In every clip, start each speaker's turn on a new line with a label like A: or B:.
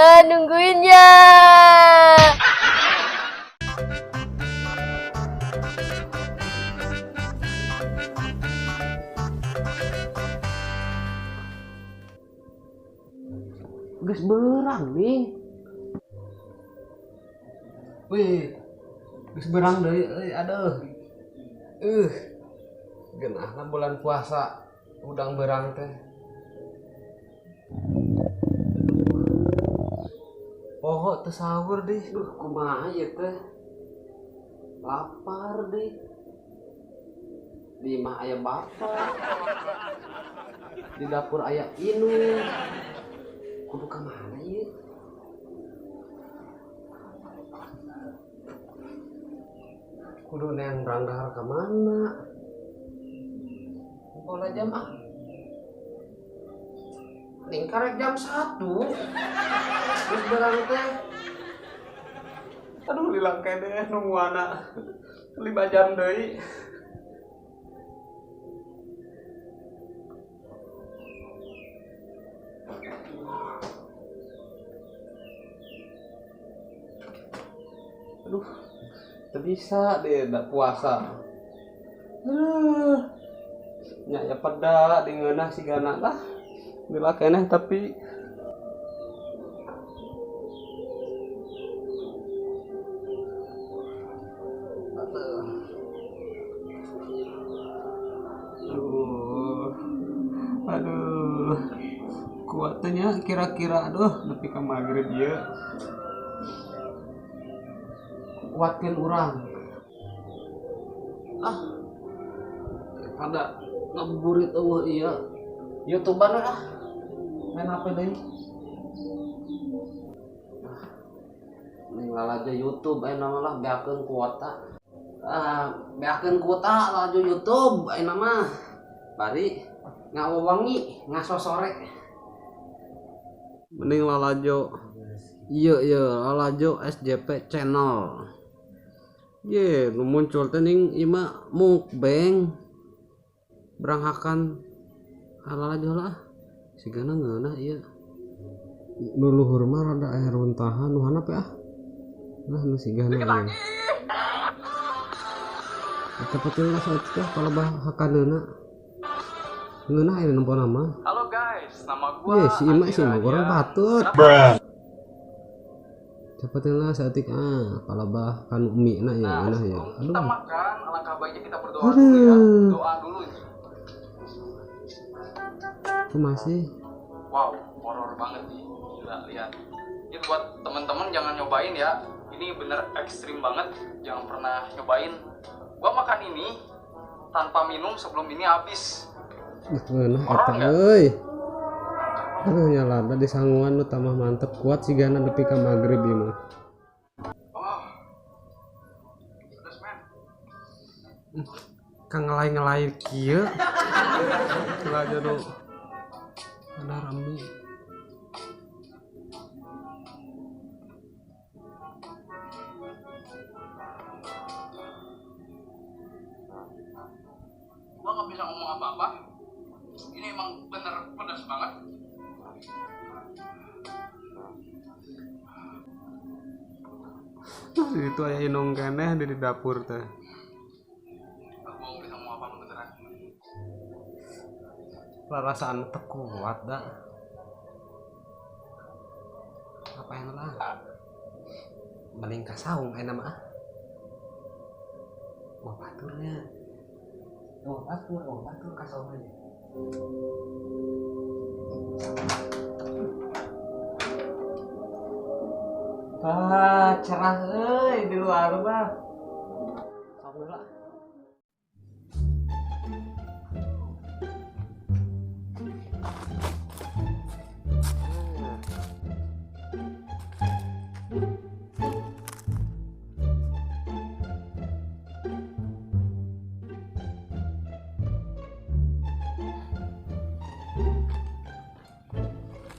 A: Ya, nungguin ya.
B: Geus beurang nih. Wih, geus beurang deui euy, aduh. Geunahna bulan puasa udang beurang teh. Poho teu sahur deh. Duh, kumaha ieu teh? Lapar deh. Di imah aya bapak. Di dapur aya Inu. Kudu ka mana ieu? Kudu neang berang dahar ka mana? Pola jam ah. Ning karek jam 1. Terus berang teh. Aduh, lila keneh nungguana 5 jam deui. Aduh, teu bisa deh dak puasa. Nya ya peda di ngeunah sigana lah. Lila keneh tapi aduh, kuatnya kira-kira aduh nepi ka magrib ieu. Kuatkeun urang. Ah, pada ngabuburit eueuh ieu. YouTuber ah. Main HP deui. Ning lalajo YouTube ayeuna mah lah beakeun kuota. Ah, beakeun kuota lalajo YouTube ayeuna mah. Bari ngawewengi ngasosore. Mending lalajo ieu ieu lalajo SJP channel. Ye, nu muncul teh ning ieu mah mukbang. Beranghakan lalajo lah. Sigana ngeunah ieu. Nu luhur mah rada aya runtahan nu handap ah. Nah, nu sigana ieu. Eta penting lah saeutik teh palebah hakaneuna. Ngeunah aya nempo nama.
C: Halo guys, nama gua.
B: Ye, si Ima sih mah goreng patut. Cepetin lah saeutik ah, palebah kan umi na ya,
C: Nah,
B: ngeunah ya.
C: sebelum kita
B: Aduh.
C: makan, alangkah baiknya kita berdoa dulu ya.
B: Aduh.
C: Doa dulu nih.
B: Itu masih.
C: Wow, horor banget nih. Gila, lihat. Ini buat temen-temen jangan nyobain ya. Ini bener ekstrim banget. Jangan pernah nyobain. Gua makan ini tanpa minum sebelum ini habis.
B: Ngeunah
C: Horor
B: eta
C: nggak?
B: euy. Aduh nyalada di sanguan nu tambah mantep kuat sigana nepi ka magrib ieu mah.
C: Oh. Pedes, men.
B: Ka ngelai-ngelai kieu. Lalajo nu ada rame.
C: Gua nggak bisa ngomong apa-apa. Ini emang bener pedas banget.
B: Itu aya inung keneh di dapur teh.
C: Gua nggak bisa ngomong apa-apa beneran.
B: Perasaan teu kuat dah. Apa yang lah? Mending ka saung ayeuna mah. Wah baturnya. Wah batur ka saung aja. Ah, cerah euy di luar mah. Saung heula.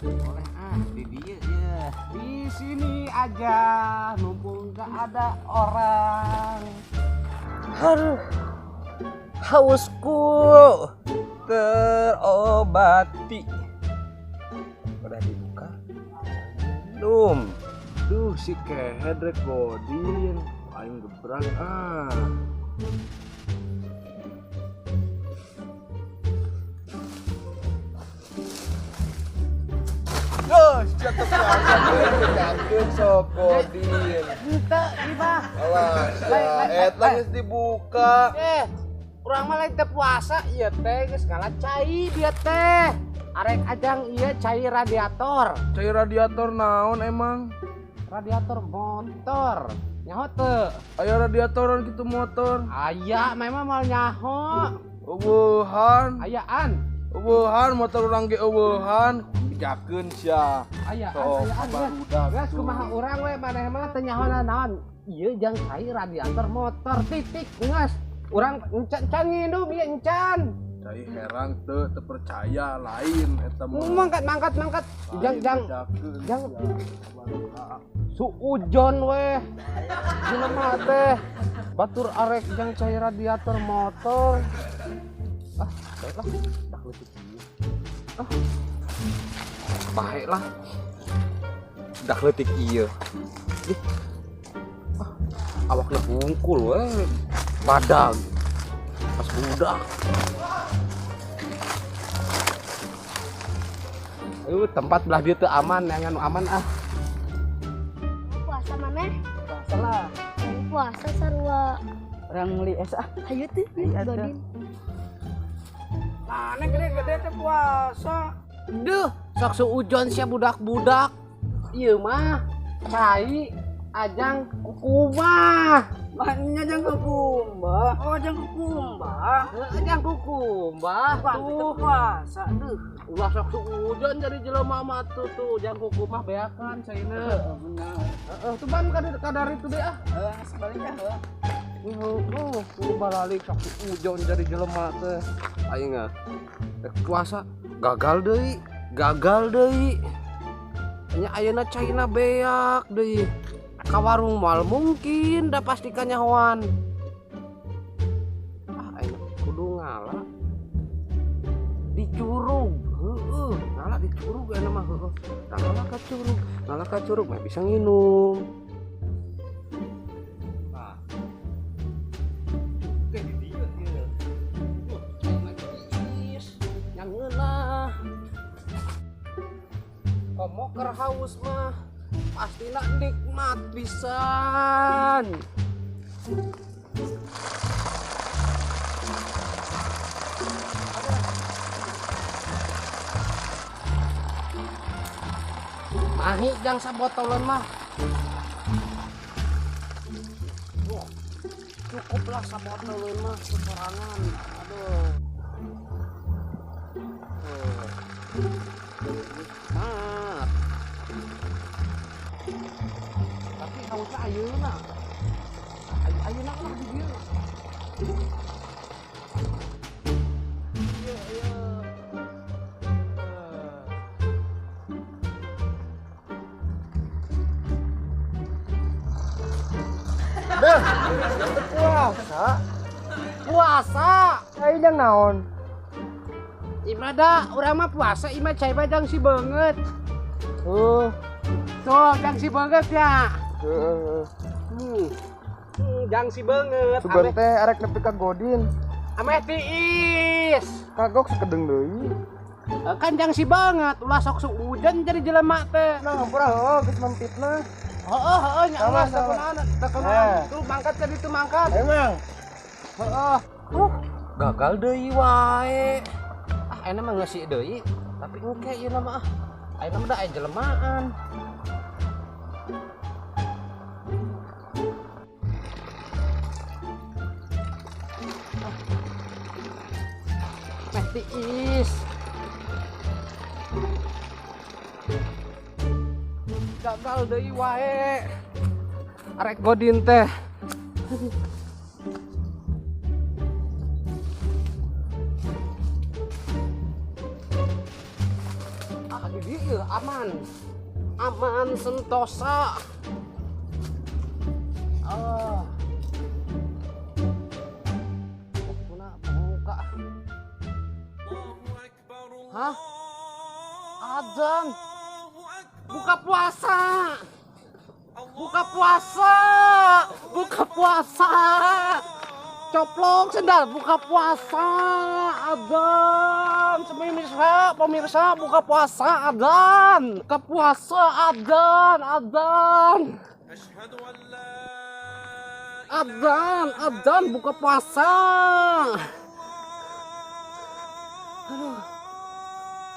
B: Boleh ah, di dia ya. Di sini aja, mumpung gak ada orang. Aduh, hausku terobati. Udah dibuka.
A: Dum. Duh si kehed rek godin. Aing gebrang ah. Duh, sia teu puasa bejakeun sok godin.
B: Henteu ieu mah.
A: Alah, eta geus dibuka.
B: Urang mah lain teu puasa ieu teh geus ngala cai dia teh. Arek ajang ieu cai radiator.
A: Cai radiator naon emang?
B: Radiator motor. Nyaho teu?
A: Aya radiatoran kitu motor.
B: Aya, memang moal nyaho.
A: Eueuhan.
B: Ayaan.
A: Eueuhan motor urang ge eueuhan. Bejakeun sia.
B: Ayaan, ayaan. Geus kumaha urang we maneh mah teu nyaho naon. Ieu jang cai radiator motor titik geus. Urang encan nginum ieu encan.
A: Cai herang teu percaya lain eta mah.
B: Mangkat. Jang jang suujon weh. Jelema teh batur arek jang cai radiator motor. Ah, baiklah. Dah leutik ieu. Ah. Baiklah. Dah leutik ieu. Ih. Ah, awakna hungkul weh. Badag pas budak. Ayo tempat belah dia tuh aman, yang anu aman ah.
D: Puasa mana?
B: Puasa lah.
D: Puasa sarua.
E: Orang meuli es ah.
D: Ayo tuh, godin.
E: Mana gede-gede teh puasa.
B: Duh, sok suujon sia budak-budak. Ieu mah cai ajang kukumah.
E: Maknya jang kukumbah. Oh, jang kukumbah.
B: Heeh, jang kukumbah tuh.
E: Puasa duh.
B: Ulah sok suujon jadi jelema mah tuh tuh jang kukumbah beakan caina.
E: Heeh, bener.
B: Heeh, tuh ban kadar itu deh ah.
E: Heeh, sebaliknya heuh.
B: Heeh, kudu balalik sok suujon jadi jelema teh. Aing ah. Rek puasa gagal deui, gagal deui. Nya ayeuna caina beak deui. Ka warung moal mungkin dah pasti kanyahoan. Ah, aing kudu ngala di curug. Heueuh, ngala di curug ayeuna mah heueuh. Tah ngala ka curug, ngala ka curug mah bisa nginum. Tah. Oke di dieu ieu. Cai mah tiis, nya ngeunah. Komo keur haus mah pastina nikmat pisan. Mahi jang sabotolan mah. Wah, cukuplah sabotolan mah sorangan. Aduh. Nikmat. Tapi hausnya ayeuna. Ayeuna lah di dieu. Ieu ieu.
A: Dah, puasa.
B: Puasa.
A: Cai jang naon?
B: Ima da, urang mah puasa ima cai mah jang si beungeut.
A: Heuh.
B: Tuh, jang si beungeut ya.
A: Heeh.
B: Jang si beungeut.
A: Sugan teh arek nepi ka godin.
B: Ameh tiis.
A: Kagok sakedeung deui.
B: Kan jang si beungeut, ulah sok suujon jadi jelema teh.
A: Nah, hampura heuh geus mempitnah.
B: Heeh, heeh, nya geus teu kunaon, teu kunaon. Tuh mangkat ka ditu mangkat.
A: Emang.
B: Heeh. Gagal deui wae. Ah, ayeuna mah ngeusi deui, tapi engke ieu mah ah. Ayeuna mah da aya jelemaan. Meh tiis. Gagal deui wae. Arek godin teh. Ah, di dieu aman. Aman sentosa. Ah. Waktuna buka. Hah? Adzan. Buka puasa. Buka puasa. Buka puasa. Coplok sendal buka puasa. Adzan. Pemirsa, pemirsa buka puasa adzan. Buka puasa adzan, adzan. Adzan, adzan buka puasa. Aduh.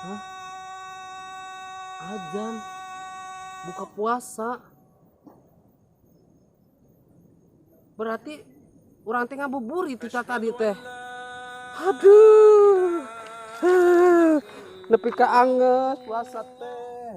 B: Hah? Adzan buka puasa. Berarti urang teh ngabuburit ti tadi teh. Aduh. Nepi ka angeus puasa teh.